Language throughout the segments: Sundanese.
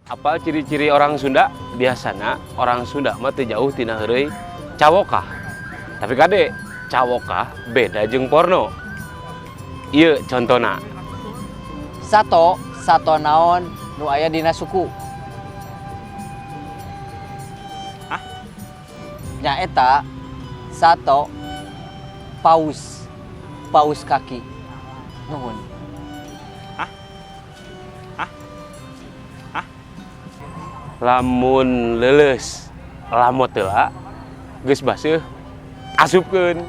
Apa ciri-ciri orang Sunda? Biasana orang Sunda mah teu jauh tina heureuy cawokah. Tapi kade, cawokah beda jeung porno. Ieu contona. Sato, sato naon nu aya dina suku? Hah? Nyaeta sato paus, paus kaki. Nuhun. Hah? Hah? Hah? Lamun leuleus lamot heula geus baseuh asupkeun.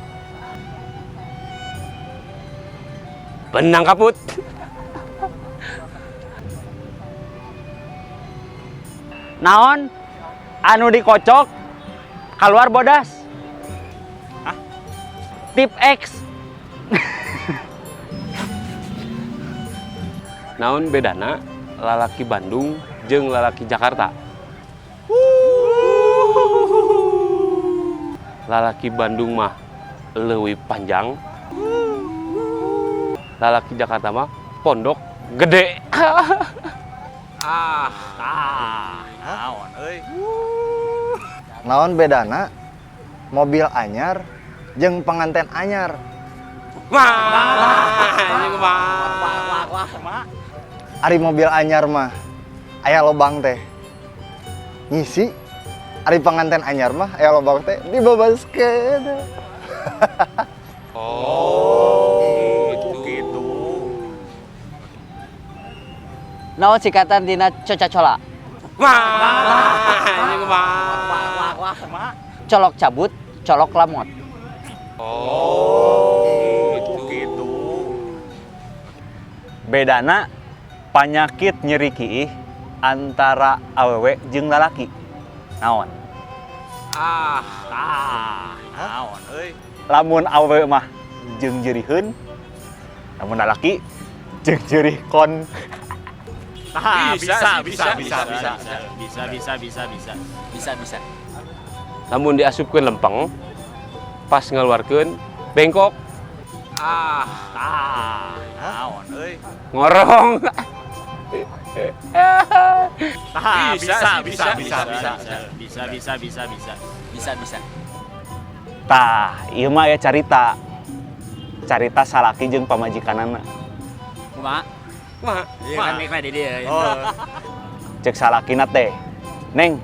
Benang kaput. Naon anu dikocok keluar bodas? Hah? Tip X. Naon bedana lalaki Bandung jeung lalaki Jakarta? Lalaki Bandung mah leuwih panjang. Lalaki Jakarta mah pondok gede. Ah, ah, naon euy. Naon bedana mobil anyar jeung pengantin anyar? Wah, Wah, wah, Ari mobil anyar mah aya lobang teh ngisi, ari pengantin anyar mah aya lobang teh dibabaskeun. Oh, gitu. Gitu. Naon singkatan dina coca-cola? Wah, Wah, wah, wah. Colok cabut, colok lamot. Oh, gitu. Gitu. Bedana panyakit nyeri kiih antara awewe jeung lalaki. Naon? Ah, Ah, naon euy. Lamun awewe mah jeung jeriheun, lamun lalaki jeung jerih kon. Ah, Bisa, bisa, bisa, bisa, bisa, bisa, bisa. bisa. Bisa, bisa, bisa, bisa. Bisa, bisa. Lamun diasupkeun lempeng, pas ngeluarkeun bengkok. Ah, Ah, naon euy. ngorong. Ah, Bisa, bisa, bisa, bisa, bisa, bisa, bisa. Bisa, bisa, bisa, bisa. Bisa, bisa. Tah, ieu mah aya carita. Carita salaki jeung pamajikanana. Kumaha? Wah, Iya kan mikna di dia. Oh. Cek salakina teh, "Neng,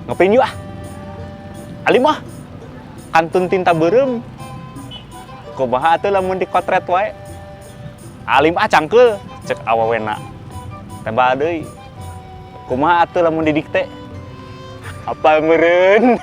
ngepin yuk ah." Alim ah. Kantun tinta beureum. Kumaha atuh lamun dikotret wae? Alim ah cangkeul, cek awawena. Tebal deui. Kumaha atuh lamun didikte? Apa meureun?